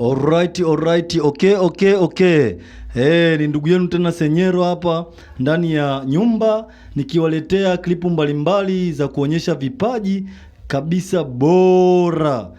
Alright, alright, okay, okay, okay. Hey, ni ndugu yenu tena Senyero hapa ndani ya nyumba nikiwaletea klipu mbalimbali za kuonyesha vipaji kabisa bora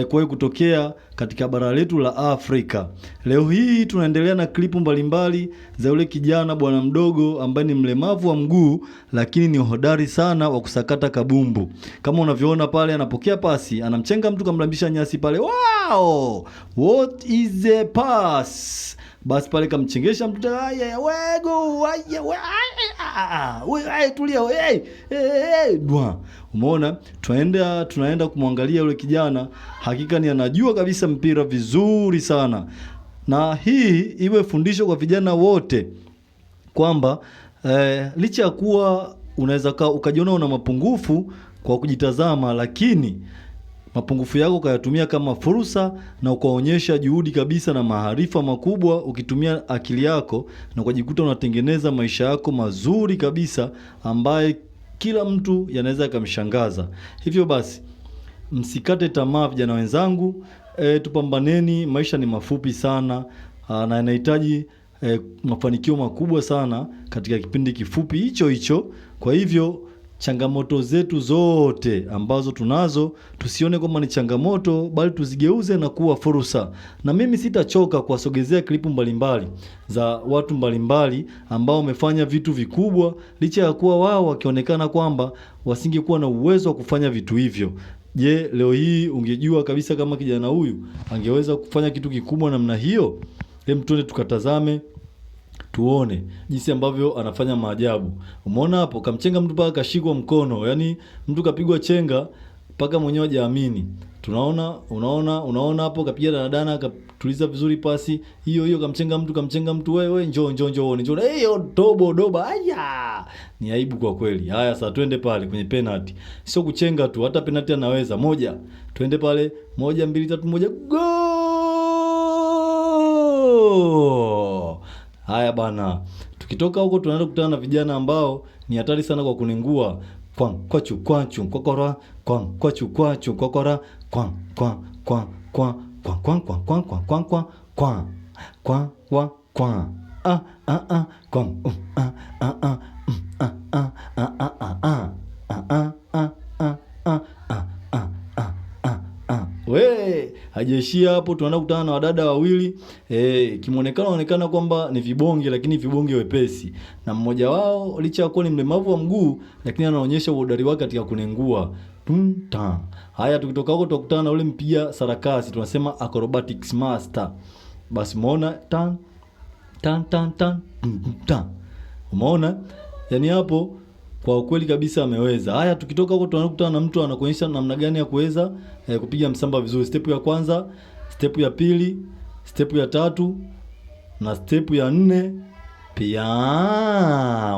kuwahi kutokea katika bara letu la Afrika. Leo hii tunaendelea na klipu mbalimbali za yule kijana bwana mdogo ambaye ni mlemavu wa mguu lakini ni hodari sana wa kusakata kabumbu. Kama unavyoona pale, anapokea pasi, anamchenga mtu, kamlambisha nyasi pale. Wow! What is the pass? Basi pale kamchengesha mtu, aya wego, aya we, aya, tulia, hey, hey, dwa. Umeona, tunaenda kumwangalia yule kijana, hakika ni anajua kabisa mpira vizuri sana, na hii iwe fundisho kwa vijana wote kwamba licha ya kuwa unaweza ukajiona una mapungufu kwa kujitazama, lakini mapungufu yako ukayatumia kama fursa na ukaonyesha juhudi kabisa na maarifa makubwa ukitumia akili yako, na ukajikuta unatengeneza maisha yako mazuri kabisa ambaye kila mtu yanaweza yakamshangaza. Hivyo basi msikate tamaa vijana wenzangu, tupambaneni. Maisha ni mafupi sana na yanahitaji mafanikio makubwa sana katika kipindi kifupi hicho hicho. Kwa hivyo changamoto zetu zote ambazo tunazo tusione kwamba ni changamoto, bali tuzigeuze na kuwa fursa. Na mimi sitachoka kuwasogezea klipu mbalimbali za watu mbalimbali ambao wamefanya vitu vikubwa, licha ya kuwa wao wakionekana kwamba wasingekuwa na uwezo wa kufanya vitu hivyo. Je, leo hii ungejua kabisa kama kijana huyu angeweza kufanya kitu kikubwa namna hiyo? Hem, twende tukatazame tuone jinsi ambavyo anafanya maajabu. Umeona hapo, kamchenga mtu mpaka kashikwa mkono, yaani mtu kapigwa chenga mpaka mwenyewe hajaamini. Tunaona, unaona, unaona hapo kapiga danadana, katuliza vizuri pasi hiyo hiyo, kamchenga mtu, kamchenga mtu, wewe njoo njoo njoo njoo, hiyo tobo doba, aya, ni aibu kwa kweli. Haya, sasa twende pale kwenye penalty, sio kuchenga tu, hata penalty anaweza. Moja, twende pale, 1 2 3 1, go! Haya bana, tukitoka huko tunaenda kukutana na vijana ambao ni hatari sana kwa kunengua kwa kwachu kwachu kokora kwa kwachu kwachu kokora kwa kwa kwa kwa kwa kwa kwa kwa kwa kwa kwa kwa kwa kwa kwa a a a kwa a a a a a a a a a a a a a a a a a. We, hajaishia hapo, tunaenda kukutana na wadada wawili kimuonekano wanaonekana kwamba ni vibonge, lakini vibonge wepesi, na mmoja wao licha ya kuwa ni mlemavu wa mguu, lakini anaonyesha uhodari wake katika kunengua. Tum ta. Haya, tukitoka huko tutakutana na ule mpiga sarakasi, tunasema acrobatics master. Basi umeona tan tan tan tan tan, umeona yani hapo kwa ukweli kabisa ameweza. Haya, tukitoka huko tunakutana na mtu anakuonyesha namna gani ya kuweza kupiga msamba vizuri. Step ya kwanza, step ya pili, step ya tatu na step ya nne pia.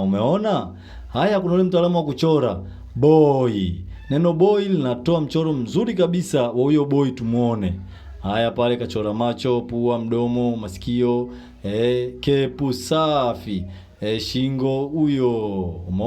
Umeona? Haya, kuna yule mtaalamu wa kuchora boy. Neno boy linatoa mchoro mzuri kabisa wa huyo boy, tumuone. Haya, pale kachora macho, pua, mdomo, masikio, kepu safi, shingo huyo. Umeona?